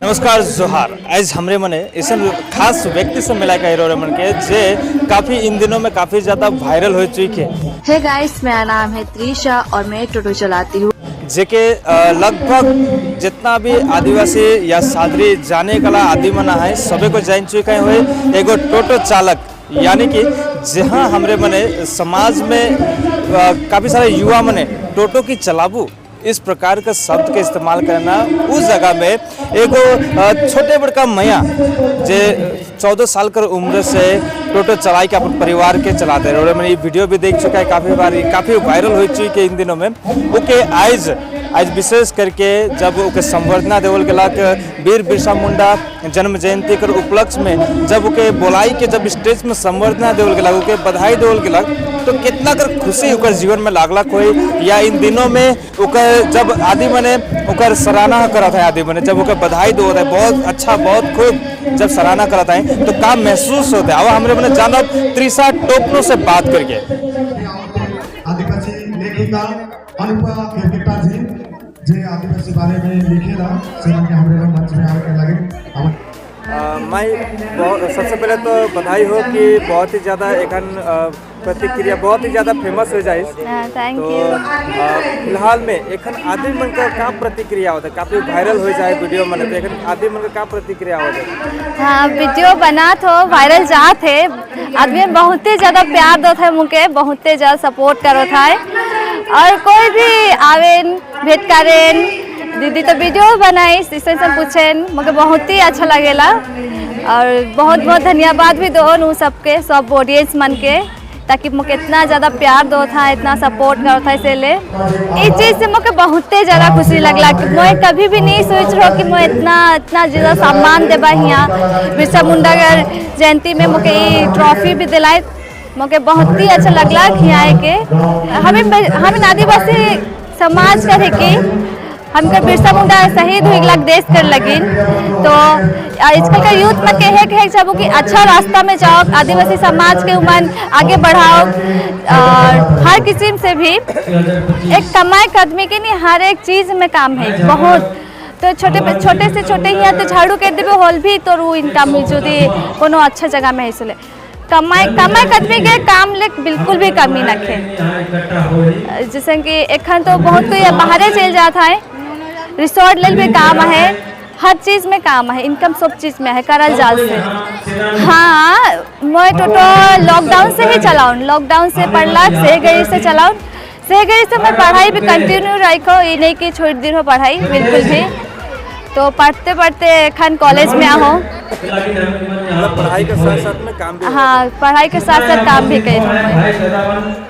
नमस्कार, जोहार। आज हमरे मने ऐसा खास व्यक्ति से मिला के रहे मन के जे काफी इन दिनों में काफी ज्यादा वायरल हो चुकी है। हे गाइस, मेरा नाम है त्रिशा और मैं टोटो चलाती हूँ। जेके लगभग जितना भी आदिवासी या सादरी जाने कला आदि मना है, सभी को जान चुके हुए एगो टोटो चालक, यानी कि जहाँ हमरे मने समाज में काफ़ी सारे युवा मने टोटो की चलाबू इस प्रकार का शब्द के इस्तेमाल करना, उस जगह में एगो छोटे बड़का मैया जे 14 साल कर उम्र से टोटो चलाई के अपन परिवार के चलाते रहे और मैंने ये वीडियो भी देख चुका है काफ़ी बार, काफ़ी वायरल हो चुकी है इन दिनों में। ओके, आज आज विशेष करके जब ओके संवर्धना देवल गेलक वीर बिरसा मुंडा जन्म जयंती के उपलक्ष्य में, जब ओके बोलाई के जब स्टेज में संवर्धना देवल गेलक, ओके बधाई देवल गेलक, तो कितना कर खुशी ओकर जीवन में लागलक होई या इन दिनों में ओकर जब आदि मने ओकर सराहना करत है, आदि मने जब ओकर बधाई दो है, बहुत अच्छा, बहुत खूब जब सराहना करत है, तो का महसूस होता है, अब हमरे मने जानब त्रिशा टोपनो से बात करके। आदिवासी लेखिका अनुपा केरकेट्टा जी, जे आदिवासी बारे में लिखेला, से के हमरे मंच में आवे के लगे हम। मैं बहुत सबसे पहले तो बधाई हो कि बहुत ही ज़्यादा एखन प्रतिक्रिया बहुत ही ज़्यादा फेमस हो जाए। Thank तो you. फिलहाल में एखन आदमी मन का का प्रतिक्रिया होता है? काफ़ी वायरल हो जाए वीडियो मन, तो एखन आदमी मन का का प्रतिक्रिया होता है? हाँ, वीडियो बना तो वायरल जात है। आदमी बहुत ही ज़्यादा प्यार दो है मुके, बहुत ही ज़्यादा सपोर्ट करो था और कोई भी आवेन, भेंट करेन, दीदी तो वीडियो बनाई, ऐसे ऐसे पूछेन, मुझे बहुत ही अच्छा लगेला और बहुत बहुत धन्यवाद भी दो उन सबके, सब ऑडियंस मन के, ताकि मुझे इतना ज़्यादा प्यार दो था, इतना सपोर्ट करो था। इसलिए इस चीज़ से मुझे बहुत ही ज़्यादा खुशी लगला कि मैं कभी भी नहीं सोच रहो कि मैं इतना इतना ज़्यादा सम्मान देबा। हियाँ बिरसा मुंडा के जयंती में मुझे ये ट्रॉफी भी दिलाए, मुझे बहुत ही अच्छा लगला हियाँ के। हमें हमें आदिवासी समाज करे कि हमके बिरसा मुंडा शहीद हुई लग देश कर लगिन, तो आजकल का यूथ में कहे के जब कि अच्छा रास्ता में जाओ, आदिवासी समाज के उमन आगे बढ़ाओ और हर किस्म से भी एक कमाए के आदमी के नहीं, हर एक चीज़ में काम है बहुत। तो छोटे छोटे से छोटे ही तो झाड़ू के देवे होल भी तो रू इनकम मिल जुदी कोनो अच्छा जगह में है। कमाए कमाए के आदमी के काम ले बिल्कुल भी कमी नखे। जैसे कि एखन तो बहुत कोई बाहरे चल जाता है, रिसोर्ट लेल भी काम है, हर चीज़ में काम है, इनकम सब चीज़ में है करल जाल से। हाँ, मैं टोटो लॉकडाउन से ही चलाऊँ, लॉकडाउन से पढ़ला से गई से चलाऊँ से गई से मैं पढ़ाई भी कंटिन्यू रखो, ये नहीं कि छोड़ दी हो पढ़ाई बिल्कुल भी। तो पढ़ते पढ़ते एखन कॉलेज में आहो। मतलब पढ़ाई के साथ साथ में काम भी? हाँ, पढ़ाई के साथ साथ काम भी कर रही हूँ मैं।